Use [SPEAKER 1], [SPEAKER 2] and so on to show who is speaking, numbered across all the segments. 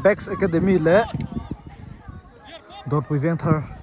[SPEAKER 1] Apex Academy leh Dawrpui Vengthar.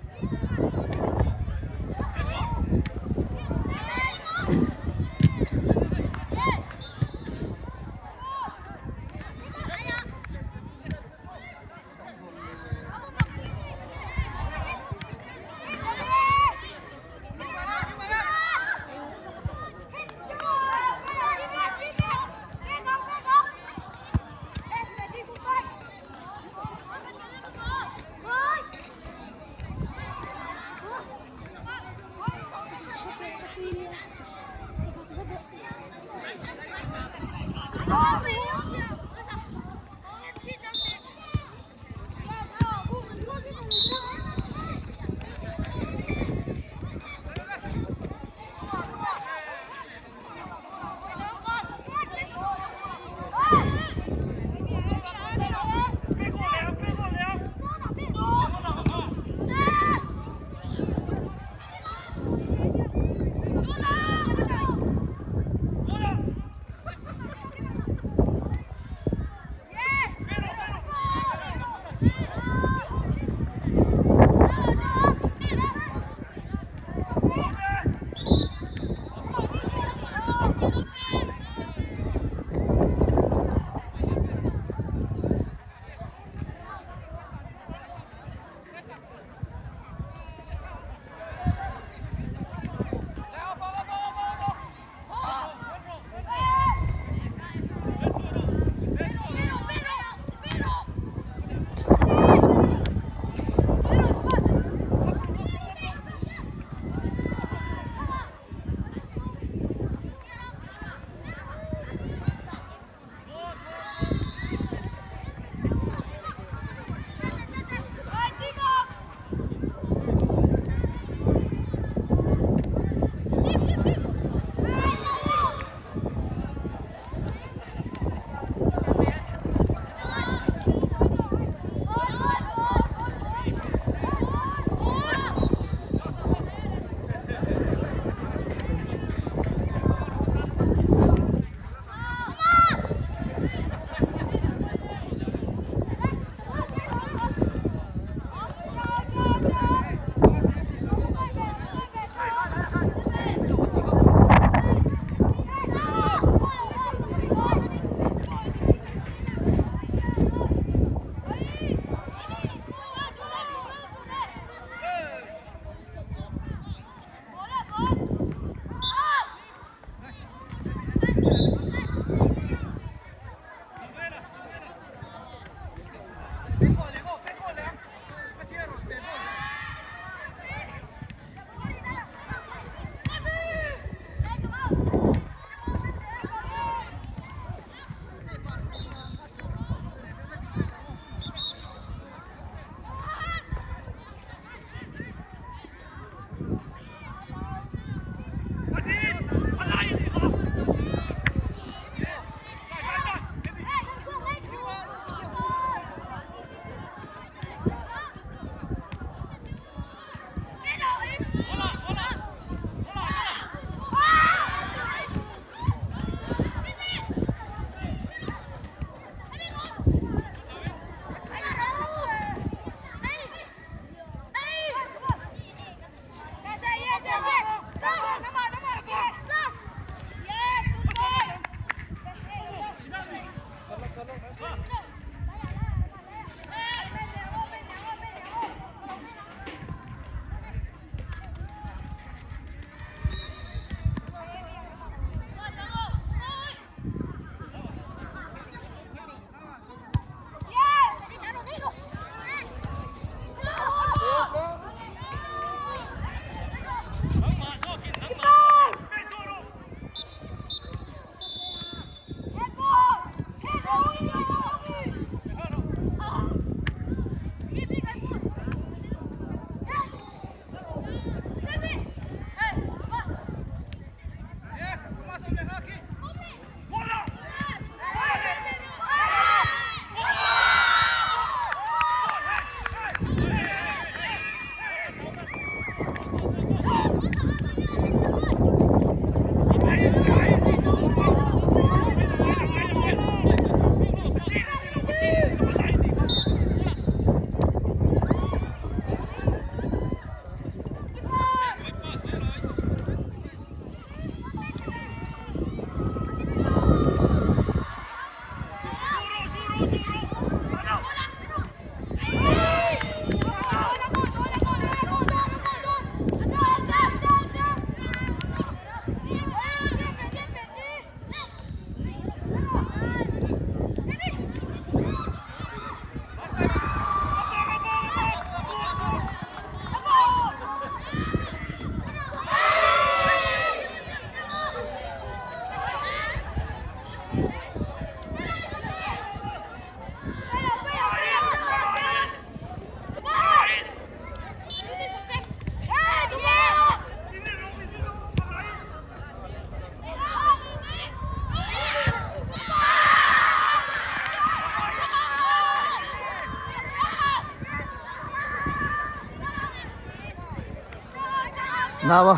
[SPEAKER 1] Nawa.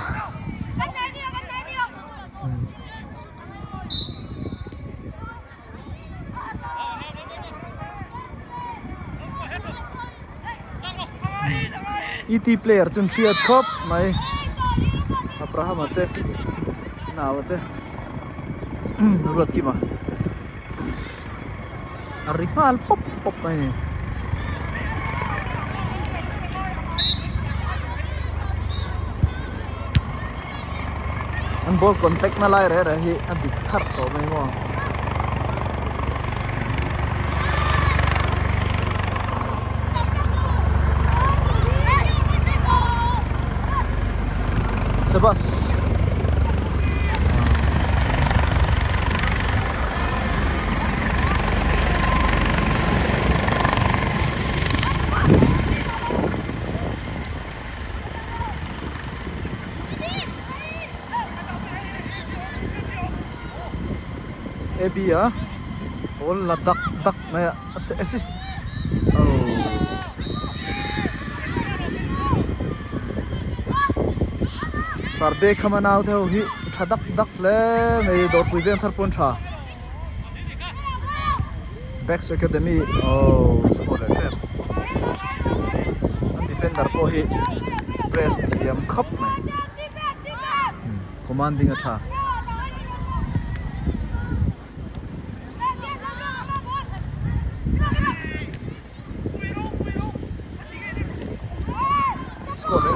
[SPEAKER 1] ET player chun hriat khawp mai Abraham a te nau a te Ruatkima a ri nghal pawp pawp mai a ni. An ball contact na lai reh reh hi a dik thlarh tawh mai maw. Sebas. AB a ball la dak dak mai a assist oh Sarbe khama nau te ho hi tha dak dak hle mai dawrpui veng thar pawn tha Backs Academy oh score leh tep an defender pawh hi press thiam khawp mai commanding a tha. Score leh.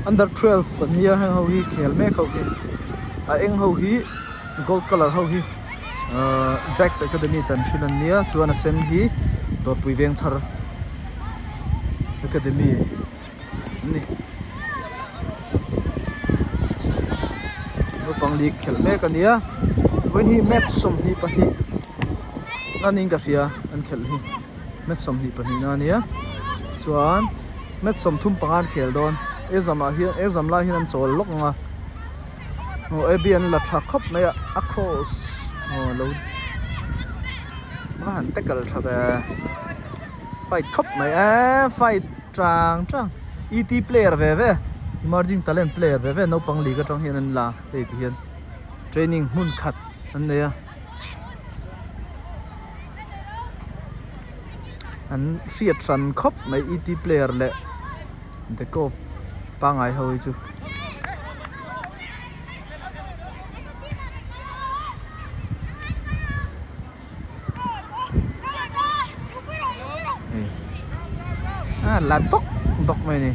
[SPEAKER 1] Under 12 an nia heng ho hi khel mek ho hi a eng ho hi gold colour ho hi ahh Drax Academy tan thin an nia chuan a sen hi Dawrpui Vengthar Academy an ni naupang league khelh mek a nia vawiin hi match 22. Nanin ka hria an khelh hi match 22 na ania chuan match 35 an khel dawn exam ah hian exam lai hian an chawl lawk ang a aw A B an la tha khawp mai a a cross aw lo a han tackle tha ve fight khawp mai eee fight tang tang E T player ve ve emerging talent player ve ve naupang league atang hian an la hei ti hian training hmun khat an nei a. An hriat hran khawp mai E T player leh deco pangngai ho hi chu. A la dawk dawk mai a ni.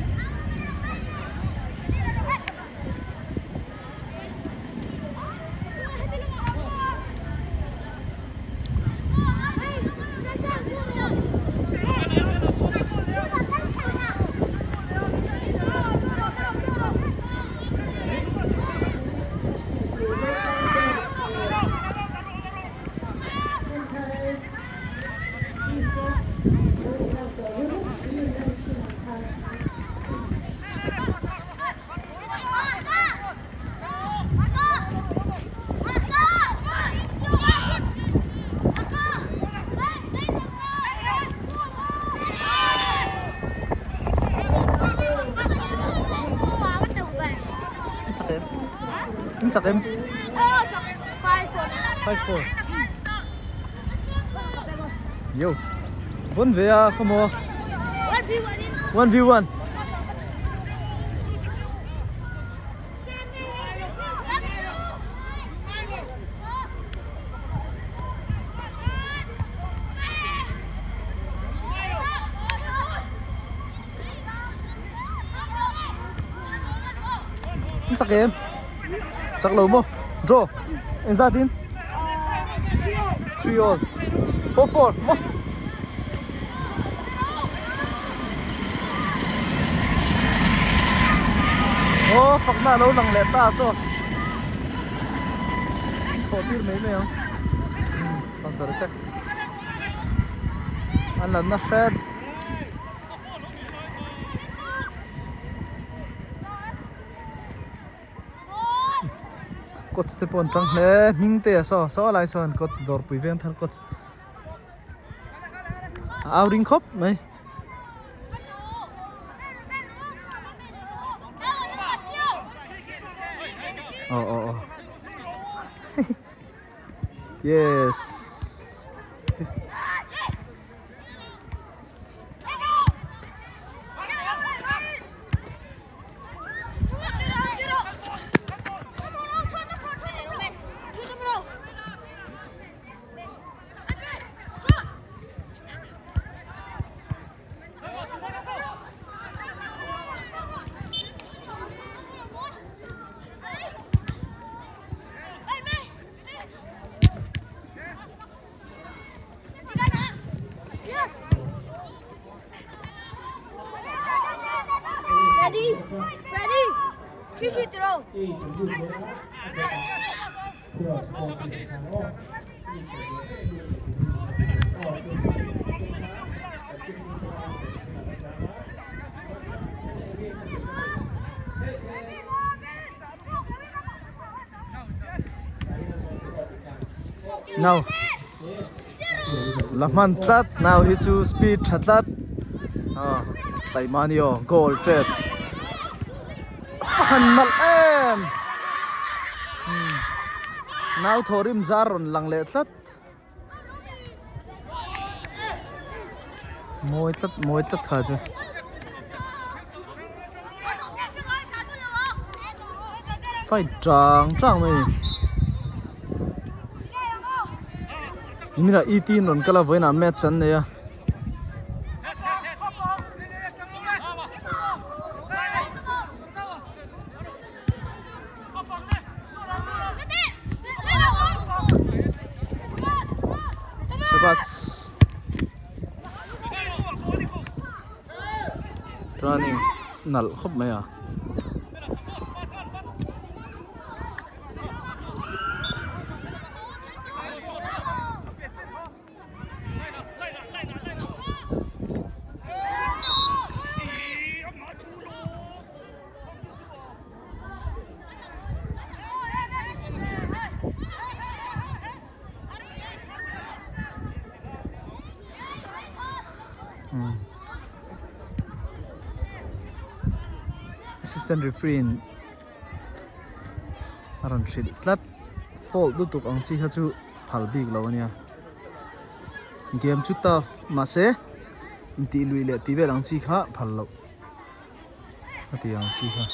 [SPEAKER 1] em? In chak em? 5-4. Yo. Bon ve a khaw maw? 1v1. An chak em? Chak lo maw? Draw. Engzat in? 3 all. 4 4 maw? Aw fakna a lo lang leh ta saw. Thawh tir mai mai ang. Counter attack. An lan na hret. Coach te pawh an tang hle hming te a saw saw lai sawn coach dawrpui veng thar coach a au ring khawp mai. Aw aw aw yes. Nau la hman tlat nau hi chu speed tha tlat aw taima ni aw goal tep a han nalh em nau thawhrim zar rawn lang leh tlat mawi tlat mawi tlat kha chu. Fight chang chang mai a ni niminah ET in rawn kal a vawiinah match an nei a. Shabazz chuanin nalh khawp mai a. Assistant referee in a rawn hrilh tlat fault lutuk ang chi kha chu phal bik lo ania game chu tough mahse intih luih leh tih vel ang chi kha phal loh. A ti ang chi kha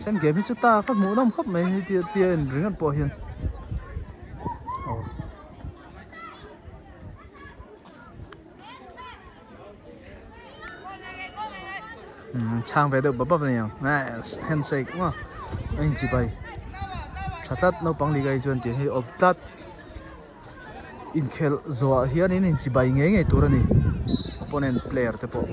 [SPEAKER 1] sen game hi chu ta ka hmuh nawm khawp mai hei tia tia en ringawt pawh hian aw umm chhang ve deuh bap bap a ni ang handshake maw a inchibai tha tlat naupang liga hi chuan tih hi awp tlat. Inkhelh zawhah hianin inchibai ngei ngei tur a ni opponent player te pawh.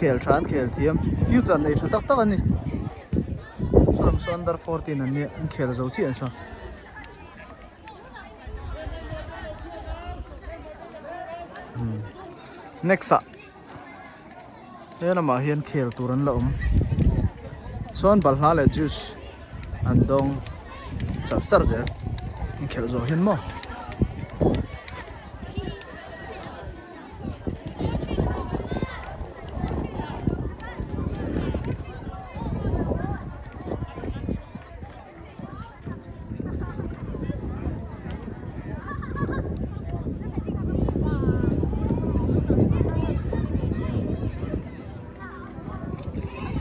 [SPEAKER 1] khel tha an khel thiam future nei tha tak tak a ni saw lam saw under 14 an nia an khel zo chiah an saw. Next ah he lamah hian khel tur an la awm chuan balhla leh juice an dawng char char zel inkhelh zawh hian maw.